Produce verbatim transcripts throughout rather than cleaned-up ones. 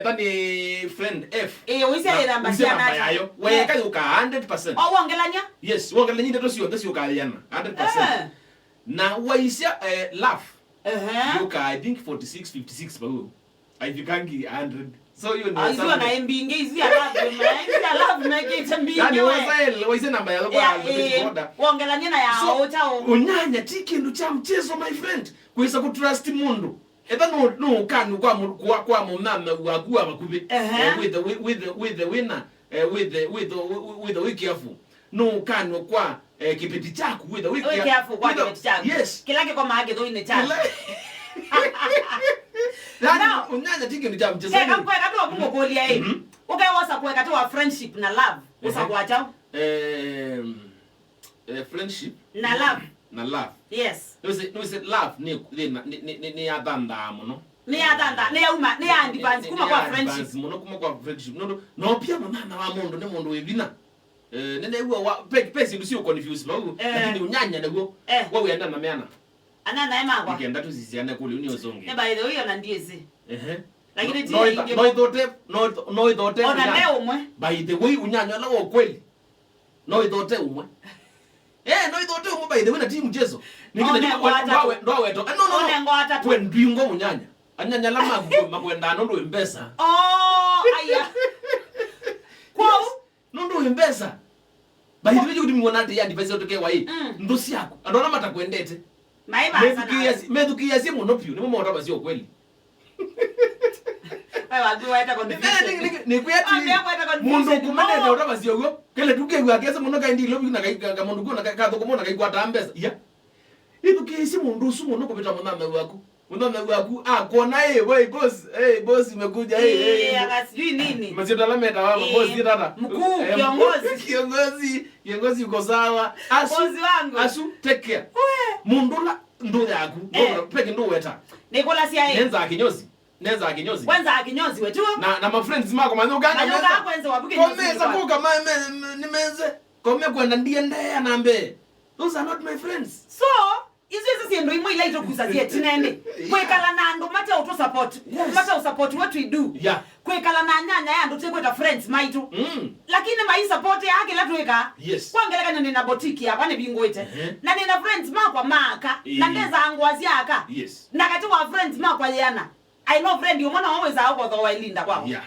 Ethĩwa nĩ friend F. Ĩĩ, ũisya ĩthamba syana ata? Yayo. Weka yũka hundred percent. O wongelany'a? Yes, wongelany'a ndeto syonthe syũka yĩana, hundred percent. Eh. Na waisya, eh, love. Ehe. Yũka, I think, forty-six, fifty-six vau. Aifikangi hundred. So, hiyo ni hesabu. Isu na mbingĩ, isu ya love, na isu ya love, na kĩte mbingĩ. Yani, we. Waisya, waisya namba ya kwa, eh, order. Wongelany'a na ya. So, ũcha o. Ũnyanya ti kĩndũ kya mchezo, my friend. Kwĩsa kũtrust mũndũ. Ethĩwa no, no ũkanw'a kwa mũ-, kwa, kwa mũnyanya waku wa vakuvĩ. Ehe. Eh, wĩthe, wĩ-, wĩthe, wĩthe wĩna, eh, wĩthe, wĩthe, wĩ-, wĩ-, wĩthe wĩ careful. No ũkanw'a kwa, eh, kĩveti kyaku, wĩthe wĩ care-, careful kwa kĩveti kyaku. Yes. Kĩla kĩkomaa kĩthũinĩ kyaku. Kĩla-, yani, now, ũnyanya ti kĩndũ kya mchezo. Keka, kweka tu kũmũkũlya ĩ. Mhm. Ũkewosa kweka tu wa friendship na love. Ehe. Ũsa kwa chao. Em, eh, friendship. Na love. Na love. Yes. Nĩwĩsĩ, nĩwĩsĩ love nĩ, nĩ, nĩ, nĩ, nĩ, nĩ yathanthaa mũno. Nĩ yathanthaa, nĩ yauma, nĩ ya advance kuma kwa friendship. Nĩ ya advance mũno kuma kwa friendship. Nũndũ, no pia mũnyanya wa mũndũ nĩ mũndũ wĩ vinya. Eh, nĩ nĩw'o wa, pe, pe syĩndũ sio confuse vau, eh, lakini ũnyanya nĩw'o. Eh. Wa wĩenda na meana. Ana naye makwa. Nĩkenda tũsisiane kũlĩ, ũnĩ ũsũngĩ. Eh, by the way, ona ndiĩsĩ. Ehe. Lakini no, ti no itha-, ingĩ no ithote, no itho-, no ithote ona ũnyanya. Nde ũmwe. By the way, ũnyanya ũla wa ũkweli. No ithote ũmwe. Eh, no ithote ũmwe, by the way, na ti mchezo. Nĩkĩ na ndwawetwa. Eh, no, no, no. Onengo atatũ. We ndwingwa mũnyanya. Anyanya ala maku makwendaa nũndũ wĩ mbesa. Oh, aya. Kwou? Nũndũ wĩ mbesa. By the way, you didn't want to advise to K Y. Mm. Nthũ syaku. Andũ ala matakwendete. Maĩ basa. Methukĩĩasye, methukĩĩasye mũno piũ. Nĩmo maũtavasya ũkweli. Wewe waku waeta confusion. Nĩ, nĩ, nĩ, nĩkwĩa atĩ, ambia waeta confusion, mũndũ ũkũmenete no. Ũtavasya ũw'o, kĩla tu kĩw'a kesa mũno kaĩ ndilo na kai-, ka-, kamũndũ kuo na ka-, kathũkũma na kaikwataa mbesa. Iya. Ĩthukĩĩsye mũndũ ũsu mũno kũvĩta mũnyanya waku. Mũnyanya waku akwona, "Hey, boy, boss, hey, boss, umekuja, hey, hey, hey." Aka sijui nini. Masyĩtwa ala metawa, eh, boss, tata. Mkuu, eh, kiongozi. Kiongozi, kiongozi uko sawa. Asu, boss wangu. Asu, take care. We. Mũndũ ũla ndũ yaku, eh, ndũ, peke ndũ weta. Nĩkũlasya ĩ. Nenza kinyozi. Neza kinyozi. Kwanza kinyozi wetu. Na, na ma friends mako manyuka. Manyuka kwenza wabuke kinyozi. Komeza kuka ma, me, me, ni menze. Kome kwenda ndiendeea na mbee. Those are not my friends. So, isu, isu syĩndũ imwe ila itukusasie tinende. Yeah. Kwĩkala na andũ mate ũtũ support. Yes. Mate support what we do. Yeah. Kwĩkala na nyanya ya andũ tekweta friends maitũ. Mm. Lakini mai support ya kĩla twĩka. Yes. Kwa ngelekany'o nĩ na boutique yakwa nĩvingũĩte. Ehe. Na nĩ na friends makwa maaka. Na, ĩĩ, ndeza ngũa sya aka. Yes. Na katĩ wa friends makwa yĩana. I know friend ũmwe no wĩsaa ũkothoa ilinda kwao. Yeah.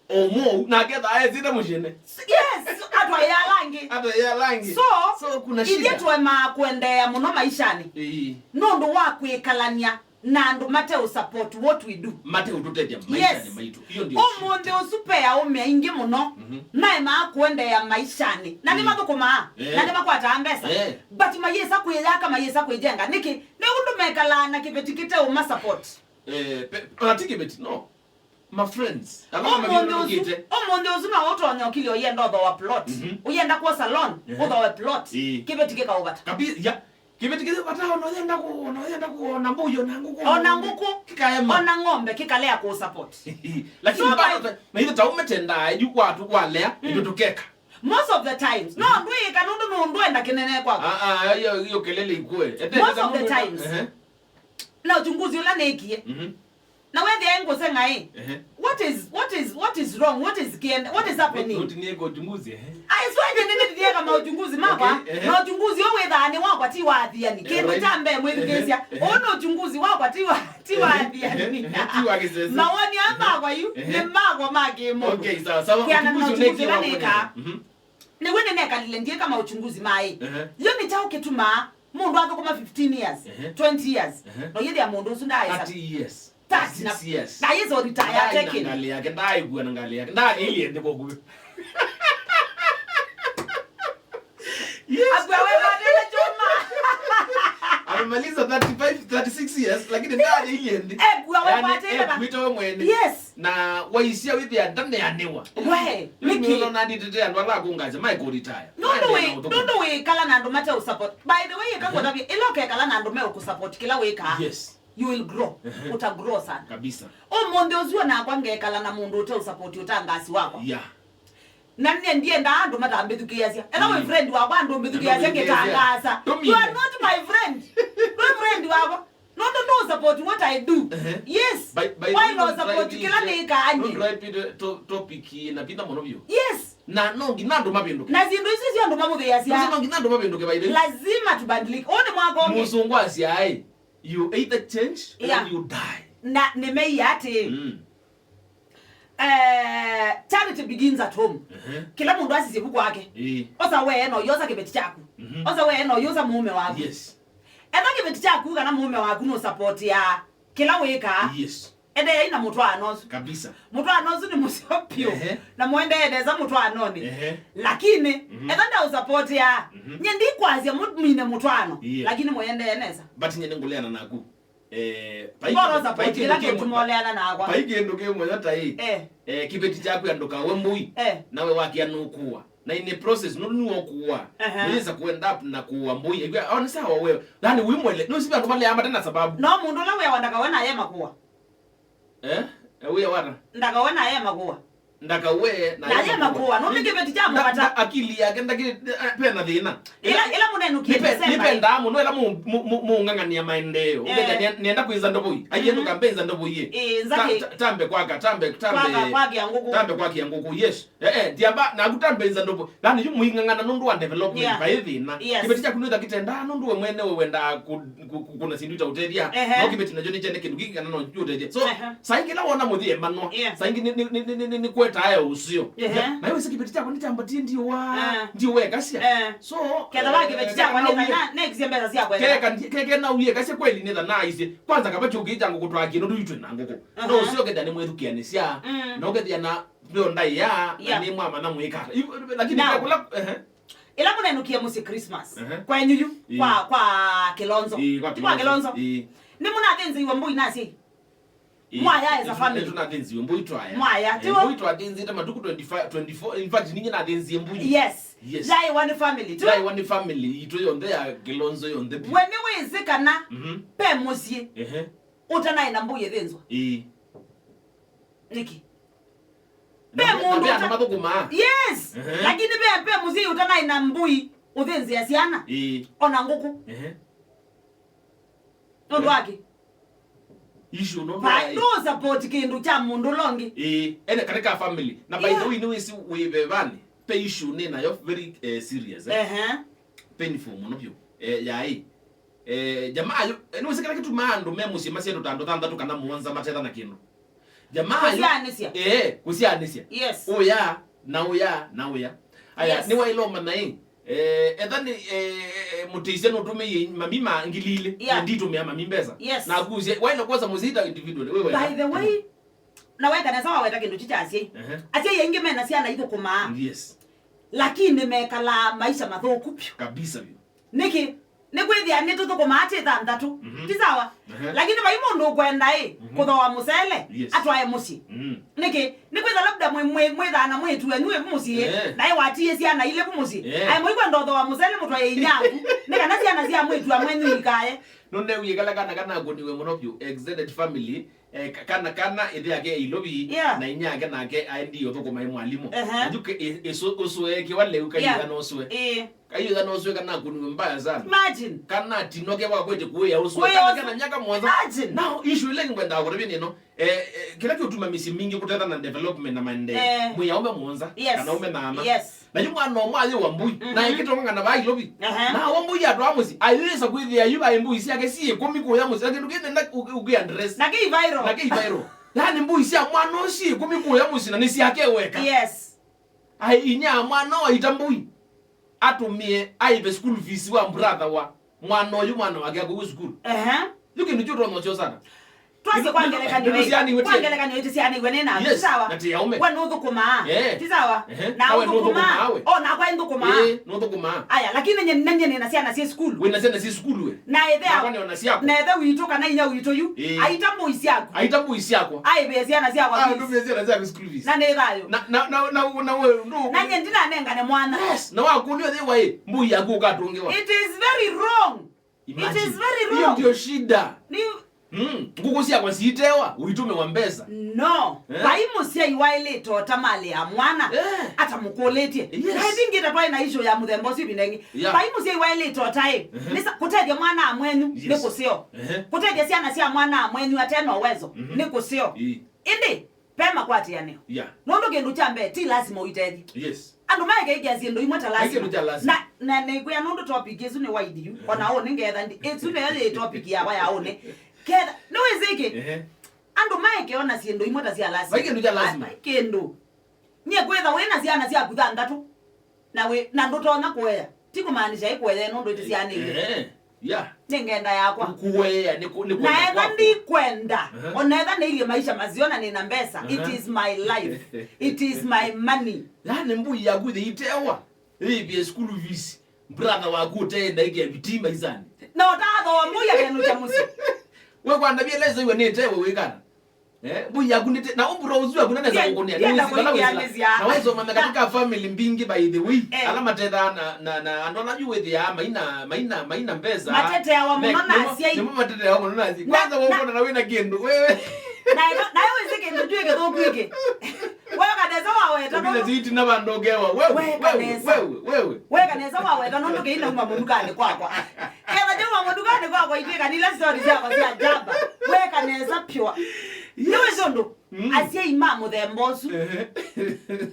Ũmwe ũu, na aketha aesĩte mũsyĩnĩ. Yes, atwaĩa ala angĩ. Atwaĩa ala angĩ. So, so, kuna ithyĩ shida. Tũemaa kũendeea mũno maishanĩ. Ĩĩ. Nũndũ wa kwĩkalany'a na andũ mate ũ support what we do. Mate ũtũtethya maishanĩ maitũ. Yes. Hiyo ndio shida. Ũmũnthĩ ũsu pe aũme aingĩ mũno, mhm, maemaa kũendeea maishanĩ. Na nĩ, mm, mathũkũmaa, eh, na nĩ makwataa mbesa. Eh. But mayĩsa kwĩyaka, mayĩsa kwĩjenga. Nĩkĩ? Nĩ ũndũ mekalaa na kĩveti kĩte ũma support. Eh, pe-, ona ti kĩveti, no. Ma friends. Ala ũmũnthĩ ũsu, mamĩũlũkĩte. Ũmũnthĩ ũsu no ũtonya ũkili ũyenda ũthoa plot. Mhm. Ũyenda kuosa loan, ehe, ũthoe plot. Ĩĩ. Kĩveti kĩkaũvata. Kabi-, ya. Kĩveti kĩkaũvata, ona ũyenda ku-, ona ũyenda kuona mbuĩ, ona ngũkũ. Ona ngũkũ. Kĩkaema. Ona ng'ombe, kĩkalea kũ support. Lakini so bado by ta-, na ithe taume tendaa, yu watu walea, mm, ndio tukeka. Most of the times. No, mhm, ndwĩka nũndũ nũndũ enda kĩnene kwako. Ah, ah, hiyo, hiyo kelele ikue. Ete most of the times. Ehe. Na uchunguzi ũla nĩkie. Mhm. Na wethĩa ngũseng'a ĩ. Ehe. What is, what is, what is wrong? What is kĩende-, what is happening? Noti nĩeka uchunguzi, ehe. Ai, so ende nene ndieka ma uchunguzi makwa. Okay, ehe. Na uchunguzi ũyũ wĩthaa nĩ wakwa ti wa athiani. Eh, kĩndũ, right, kya mbee mwĩthukĩĩsya. Ehe, ehe. Ũyũ nĩ uchunguzi wakwa ti wa, ti wa, ehe, athiani. Ehe, ehe, ti wa kĩsese. Mawoni aa makwa yu, ehe, nĩ makwa ma kĩmũndũ. Okay, sawa, sawa. Kĩana na uchunguzi ũla nĩkaa. Mhm. Nĩw'o nĩnekalile ndiĩka ma uchunguzi maĩ. Ehe. Yo nĩ kyaũ kĩtumaa mũndũ athũkũma fifteen years, ehe, twenty years, ehe, no yĩthĩa mũndũ ũsu ndaaĩsa. Thirty years. Thirty na, thirty-six years. Na yĩsa retire. Ndaĩ na tekĩni ngalĩ yake, ndaaĩkua na ngalĩ yake, ndaaĩlye nthĩ kwa ũkuvĩ. Yes. Akua we watele chuma. Amemaliza thirty-five, thirty-six years, lakini ndaaĩlye nthĩ. Ekua we, yani, watele ba-, ekuĩte we mwene. Yes. Na waisya wĩthĩa ndaneanĩwa. We, nĩkĩ? Nũndũ nanditete andũ ala akũngasya, maĩ kũ retire. Nũndũ wĩ, nũndũ wĩkala na andũ mate ũ support. By the way, ĩka kũtavya, ĩla ũkekala na andũ me ũkũ support kĩla wĩkaa, yes, you will grow. Ehe. Uta grow sana. Kabisa. Ũmũnthĩ ũsu onakwa ngekala na mũndũ ũte ũ support ũtangasi wakwa. Yeah. Na nĩ ndiendaa andũ matambĩthukĩĩasya. Ethĩwa wĩ, mm, friend wakwa, andũ mbĩthukĩĩasya ngĩtangaasa. Tũmine. You are not my friend. Ndwĩ friend wakwa. Nũndũ ndũ support what I do. Ehe. Yes. By, by, why no support kĩla nĩkaa nyie? Nũndũ to-, topic na vinya mũno vyũ. Yes. Na no nginya andũ mavĩndũke. Na syĩndũ isu syo andũ mamũthĩasya. Nũndũ no nginya andũ mavĩndũke by the way. Lazima tubadilike. Ũũ nĩ mwaka ũngĩ. Mũsũngũ asyaĩ, you either change or, yeah, you die. Na nĩmeia atĩ, mm, eh, charity begins at home. Ehe. Kĩla mũndũ asisye vu kwake. Ĩĩ. Osa wee no yosa kĩveti kyaku. Mhm. Osa wee no yosa mũũme waku. Yes. Etha kĩveti kyaku kana mũũme waku nũsapotia kĩla wĩkaa. Yes. Endeei na mũtwaano ũsu. Kabisa. Mũtwaano ũsu nĩ mũseo vyũ. Ehe. Na mũendee nesa mũtwaanonĩ. Ehe. Lakini, mhm, etha ndaũsapotia, mhm, nye ndikwasya mũmine mũtwaano. Yeah. Lakini mũendee nesa. But nye nĩngũleana naku. Eh, vai kĩndũ, vai kĩndũ kĩmwe, vai kĩndũ kĩmwe ta ĩ. Eh. Eh, kĩveti kyaku andũ kawe mbũi. Eh. Nawe wakia nũkũa. Na in the process, nũndũ nĩwe ũkũa. Aha. Nĩyĩsa ku end up na kũa mbũi. Ĩgw'a, oh, nĩ sawa wewe. Yaani, wĩ mwele. Nĩ ũsivi andũ maleaa mate na sababu. No mũndũ ũla wĩawa ndakawe na ye makũa. Eh? Eh, wĩawa ata? Ndakawe na ye makũa. Ndakawe na ye makũa. Na ye makũa. Nũndũ kĩveti kya mũvata. Akili yake ndakĩ, eh, pena thĩna. Ĩla, ĩla mũnenũkie December. Nĩpendaa mũno ĩla mũ-, mũ-, mũ-, mũng'ang'ania maendeeo. Eh. Ũkethĩa nĩ-, nĩenda kwĩnza ndovoi. Aiye, mhm, ndũkambĩnza ndovoi. Eh, nzake. Ta-, ta-, tambe kwaka, tambe, tambe. Kwaka, kwakĩa ngũkũ. Tambe kwakĩa ngũkũ, yes. Eh, eh, ndiamba, naku tambe nza ndovoi. Yaani, yu mũing'ang'ana nũndũ wa development, yeah, vai thĩna. Yes. Kĩveti kyaku nĩtha kĩtendaa nũndũ we mwene we wendaa ku-, ku-, ku-, kũna syĩndũ itaũtethya. Ehe. No kĩveti nakyo nĩkyene kĩndũ kĩngĩ kana no kĩũtethya. So, ehe, saingĩ ĩla wona mũthĩ emanwa. Yeah. Saingĩ nĩ, nĩ, nĩ kwetaa ya ũseo. Ehe. Na, na yo ĩsĩ kĩveti kyakwa nĩkyambatie ndiũa, ah, ndiũa ĩkasya. Eh. So, ketha wa kĩveti kyakwa nĩtha na, nekisye mbesa syakwa. Keka, keke na uye kasya kweli nĩtha na aisye. Kwanza kava kyũkĩĩ kya ngũkũ twakie nũndũ yu twĩ na ngũkũ. Aha. No ũseo ketha nĩ mwĩthukĩanĩsya. Mm. No kethia na ndio ndaĩa, na, yeah, nĩ mwamanya mwĩkata. Yu-, lakini now, kula, ehe. Ĩla mũnenũkie mũsyĩ Christmas, ehe, kwenyu yu, ĩĩ, kwa, kwa Kilonzo. Ĩĩ, kwa Ti kwa Kilonzo. Kilonzo. Ĩĩ. Nĩ mũnathĩnzĩiwe mbũi nasye. Ĩĩ. Mwaya as a family. Nĩtũnathĩnziwe mbũi twaya. Mwaya, eh, tiwo? Mbũi twathĩnzĩte matukũ twenty-five, twenty-four. In fact, ninyi nathĩnzie mbũi. Yes. Yes. Yaĩ one family, tiwo? Yaĩ one family, itũ yonthe ya Kilonzo yonthe pi. We nĩwĩsĩ kana, mhm, pe mũsyĩ, ehe, ũtanaĩ na mbũi ĩthĩnzwa? Ĩĩ. Nĩkĩ? Ve na ve, na mũndũ ve andũ ũta- mathũkũmaa. Yes. Ehe. Lakini ve, ve mũsyai ũtanaĩ na mbũi ũthĩnzĩa syana. Ĩĩ. Ona ngũkũ. Ehe. Nũndũ wake. Issue nũndũ wa ĩĩ. Ndũ support kĩndũ kya mũndũ ũla ũngĩ. Ĩĩ. Ene katika family. Na by the way, yeah, nĩwĩsĩ wĩ vevanĩ, pe issue nĩ nayo very, eh, serious, eh. Ehe. Painful mũno vyũ. Eh, yaĩ. Eh, jamaa yo, eh, nĩwĩsĩ kĩla kĩtumaa andũ me mũsyĩ masyaĩtwe ta andũ thanthatũ kana mũonza matetha na kĩndũ. Jamaa yo, kũsyaanĩsya. Eh, kũsyaanĩsya. Yes. Ũya, na ũya, na ũya. Aya, yes, nĩwaĩle ũmanya ĩ, eh, etha nĩ, eh, eh, mũtĩsya nũtũmĩie mami ma ngili ilĩ, yeah, na nditũmĩa mami mbesa. Yes. Na akusya, waĩle kwosa mũsyai ta individual, wĩ weka. By the way, na weka nesa waweta kĩndũ kyu kya asyai. Ehe. Asyai aingĩ mena syana ithũkũmaa. Yes. Lakini mekalaa maisha mathũku vyũ. Kabisa vyũ. Nĩkĩ? Nĩkwĩthĩa nĩtũthũkũmaa twĩ thanthatũ. Mhm. Ti sawa? Ehe. Lakini vai mũndũ ũkwenda ĩ, mhm, kũthooa mũsele, yes, atwae mũsyĩ. Mm. Nĩkĩ? Nĩkwĩtha labda mwĩ, mwĩ, mwĩthaa na mwĩĩtu wenyu wĩ mũsyĩ, eh, naĩ watiie syana ilĩ vu mũsyĩ. Eh. Aĩ mũikwenda ũthooa mũsele mũtwae inyaku, nĩ kana syana sya mwĩĩtu amwenyu ikaye. Nũnewie kala kana kanakũniwe mũno vyũ, extended family, eh, ka-, kana, kana ĩthe yake e Ilovi, yeah, na inyia yake nake aendie ũthũkũma e mwalimũ. Ehe. Na yu ke-, ĩ-, ĩsũ-, ũsũe kĩwa lĩu, yeah, kaitha na ũsũe. Ĩĩ. Kaitha na ũsũe kana akũniwe mbaya sana. Imagine. Kana atinoke wakwete kuya ũsũe. Kuya kana ũsũe. Kana nyaka mwanza. Imagine. Now, issue ile ngwenda kũtavya nĩ ĩno. Eh, eh, kĩla kĩũtuma mĩsyĩ mingĩ kũtetha na development na maendeleo. Eh. Mwĩ aũme mũonza, yes, kana aũme na ana. Yes. Na yu mwana ũmwe ayĩwa mbũi, mhm, na ĩkĩtong'ang'ana vaa Ilovi. Aha. Na awa mbũi atwaa mũsyĩ, ayĩsa kwĩthĩa yu aĩ mbũi syake syĩ ĩkũmi kũya mũsyĩ. Na kĩndũ kĩnenda ũkĩ-, ũkĩ address. Na kĩ viral. Na kĩ viral. Yaani mbũi sya mwana ũcio syĩ ĩkũmi kũya mũsyĩ na nĩ syake weka. Yes. Aĩ inyia mwana ũyũ aita mbũi. Atũmĩe aĩve school fees wa brother wa mwana ũyũ, mwana wake akũw'e sukulu. Ehe. Yu kĩndũ kyu ũtonya ũseo sana. Twasye kwa ngelekany'o ĩ. Nĩtũsyaanĩw'e. Kwa ngelekany'o ĩ, tũsyaanĩw'e nĩ naku. Yes, sawa? Na ti aũme. We nũthũkũmaa. Eh. Ti sawa? Ehe. Na we ũthũkũmaa. Nũthũkũmaa we. O, nakwa nĩthũkũmaa. Eh, nũthũkũmaa. Aya, lakini nye, na nye nĩna syana syĩ sukulu. Wĩna syana syĩ sukulu we. Na ĩthe nakwa nĩona syakwa. Na ĩthe witũ kana inya witũ yu. Eh. Aita mbũi syaku. Aita mbũi syakwa. Aĩvĩe syana syakwa fees. Atũmĩe syana syakwa sukulu fees. Na nĩ thayũ. Na, na, na, na, na we, ndũ- Na nye ndinanengane mwana. Yes, na wakũlio thĩ waĩ, mbũi yaku ũkatũngĩwa. It is very wrong. Imagine. It is very wrong. Hiyo ndio shida. Ni Mm, ngũkũ syakwa siitewa, ũitũmĩwa mbesa. No. Eh? Vai mũsyai waĩlĩte ota malĩ ya mwana, eh, atamũkũlĩtye. Yes. Na ĩthingĩte twaĩ na issue ya mũthemba ũsu ĩvinda ĩngĩ. Yeah. Vai mũsyai waĩlĩte ota ĩ, mhm, nĩ sa-, kũtethya mwana a mwenyu, yes, nĩ kũseo. Ehe. Kũtethya syana sya mwana a mwenyu ate na ũwezo, mhm, nĩ kũseo. Ĩĩ. Ĩndĩ, ve makwatĩanĩo. Yeah. Nũndũ kĩndũ kya mbee, ti lasima ũitethye. Yes. Andũ maekĩĩkĩa syĩndũ imwe ta lasima. Kĩndũ kya lasima. Na, na nĩkwĩa nũndũ topic ĩsu nĩ wide yu, ona ũnĩ ngetha ndi, ĩsu nĩyo yĩ topic yakwa ya ũnĩ. Ketha, nĩwĩsĩ kĩ? Ehe. Andũ maeke ona syĩndũ imwe ta sya lasima. Vai kĩndũ kya lasima. Vai kĩndũ. Nyie kwĩtha wĩ na syana syaku thanthatũ, na wĩ, na ndũtonya kũea, ti kũmaanisha ĩkũea nũndũ ĩtĩsyaanĩie. Eh, yeah. Nĩ ngenda yakwa. Kũea nĩ kũ-, nĩ na kwenda etha kwaku. Ndikwenda, aha, ona etha nĩilyĩ maisha maseo na nĩna mbesa, aha, it is my life. It is my money. Yani mbui yaku ĩthĩitewa, ĩvye school fees, brother waku ũteenda ĩke vitii maisani. Na ũtathooa mbui akenũkya mũsyĩ. We kwandavia lesa iwe nĩtewe wĩkana. Eh, mbui yaku nĩte-, na ũmbura ũsu yaku nanesa kũkũnĩa. Ndienda kũikĩanĩsya. Na waisoma katika family mbingĩ, by the way. Eh. Ala matethaa na, na, na andũ ala yu wĩthĩaa maina, maina, maina mbesa. Mateteawa mũno na asyai. Nĩmo mateteawa mũno na asyai. Kwanza na, wokona na wĩna kĩndũ, wewe. Na, na, nawe wĩsĩ kĩndũ twĩ kĩthũku ĩkĩ. Wewe kanesa waweta. Ũkile nũndũ ziti na vandũ ũkewa. Wewe, wewe, wewe, wewe. Wewe kanesa waweta nũndũ kĩinauma mũnukanĩ kwakwa. Ketha kyauma mũnukanĩ kwakwa itwĩka nila story syakwa sya jamba. Weka nesa pyũa. Yes. Nĩwĩsĩ ũndũ, mm, asyai ma mũthemba ũsu. Ehe.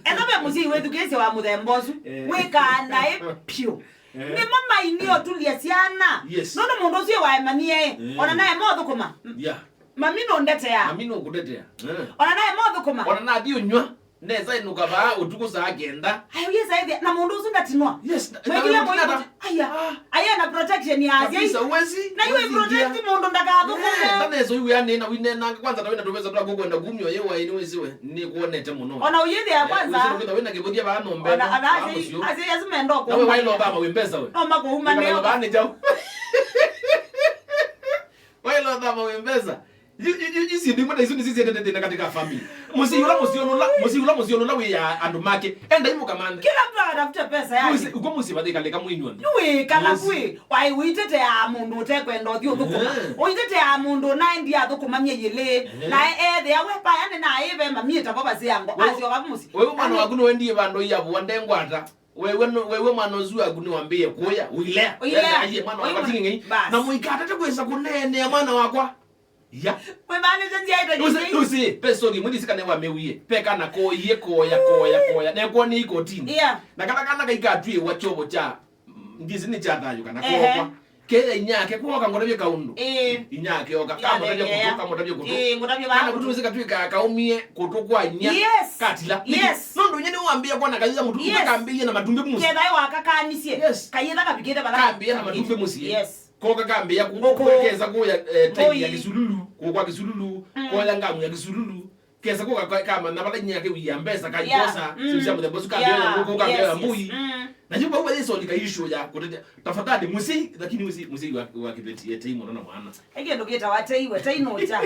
Etha ve mũsyai wĩthukĩĩsye wa mũthemba ũsu, eh, wĩkaa naĩ pyũ. Eh. Nĩmo mainie ũtulya syana. Yes. Nũndũ mũndũ ũsu waemanie, mm, ona naema ũthũkũma. Yeah. Mami nũndetea. Mami nũkũtetea. Eh. Ona naema ũthũkũma. Ona nathi ũnyw'a. Nesa ĩnũka vaa ũtukũ saa kenda. Ayo, yes, aithia. Na mũndũ ũsu ndatinwa. Yes, na, mwĩkĩle na, mũndũ ata? Aya. Ah. Aya na protection ya asyai. Kabisa, uwezi, na iwe uwezi protect ingia. Mũndũ ndakathũkũme. Eh, ndanesa iwe yani na wine na kwanza na wina tupesa twa kwenda kumio yewa ini wisiwe. Ni kuonete mũno. Ona uyithia kwanza. Wisiwe kwenda wina kibudia vaa nombe. Ona, ona asyai, asyai asu mendo. Na we wailo thama wi mbesa we. No makuuma neo. Vaa ni jau. Wailo thama wi mbesa. Yu, yu, yu, yu syĩndũ imwe ta isu nĩsyo syendete thĩna katika family. Mũsyai ũla mũsyonũla, mũsyai ũla mũsyonũla wĩaa andũ make. Endai mũkamanthe. Kila mtu anatafuta pesa yake. Mũsyĩ, uko mũsyĩ vathĩkalĩka mwĩnyw'onthe. Nĩwĩkala kwĩ, waĩ ũiteteaa mũndũ ũtekwenda ũthi ũthũkũma. Eh. Ũiteteaa mũndũ ũnaendie athũkũma myei ĩlĩ. Eh. Na ethĩa we paya nĩ naĩ ve mami ĩtavo vasĩango. Asyoka mũsyĩ. Wewe mwana waku nĩwendie vandũ iavua ndengwata. Wewe no, wewe mwana ũsu waku nĩwambĩĩe kũya, ũilea. Ũilea. Aiye mwana wakwa ting'eng'ei. Bas. Na mũikatate kwĩsa kũneenea mwana wakwa. Ya. Mwĩmanĩte nzĩa ĩte nũsĩ, nũsĩ, pe story, mwĩthĩ sikane wa mewie. Pe kana koie, koya, koya, koya. Nekwo nĩ ikotini. Yeah. Na kana kana kaikatwĩwa kyovo kya, mm, ngisi nĩ kya thayũ kana kokwa. Ehe. Keya inyake, kwoka ngũtavye kaũndũ. Ĩĩ. Inyake oka, kamũtavye kũtũ, kamũtavye kũtũ. Ĩĩ, ngũtavye kana kũtũ. Kana kũtũ nĩsĩ katwĩkaa kaumie kũtũ kwa inya. Yes. Katila. Yes. Nũndũ inya nĩwambĩĩa kwona kayĩtha mũtũ, yes, kakambĩie na matumbĩ mũsyĩ. Ketha ĩwakakaanisye. Yes. Kayĩtha kavikĩte vala. Kambĩĩa na matumbĩ mũsyĩ. Yes. Koka kambĩĩa kũ-, kũkũ. Kesa kũya, eh, tairi ya kĩsululu, kũkwa kĩsululu, mm, koya ngamu ya kĩsululu. Kesa kũka ka-, kamanya vala inyake wia mbesa kaikosa, yeah, mm, sio cia mũthemba ũsu kambĩĩa, yeah, ngũkũ kambĩĩa, yes, mbui. Yes. Mm. Na yu vau vayĩsolika issue ya kũtetea. Tafadhali, mũsyai, lakini mũsyai, mũsyai wa, wa kĩveti, etei mũno na mwana. He kĩndũ kĩtawa tei we, tei nũkya.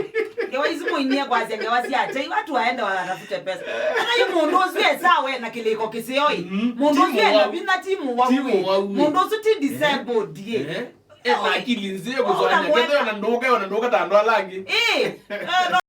Ngewa isu mũinie kwasya ngewa sya tei, watu waende wakatafute pesa. Ata yu mũndũ ũsu esaa we na kĩlĩko kĩseo ĩ. Mm. Mũndũ ũsu ena vinya ti mũwau ĩ. Ti mũwau ĩ. Mũndũ ũsu ti disabled ĩ. Eh. Ena akili nzeo kũswanya. Kethe ona ndũka, ona ndũka ta andũ ala angĩ. Ĩ. Eh, no.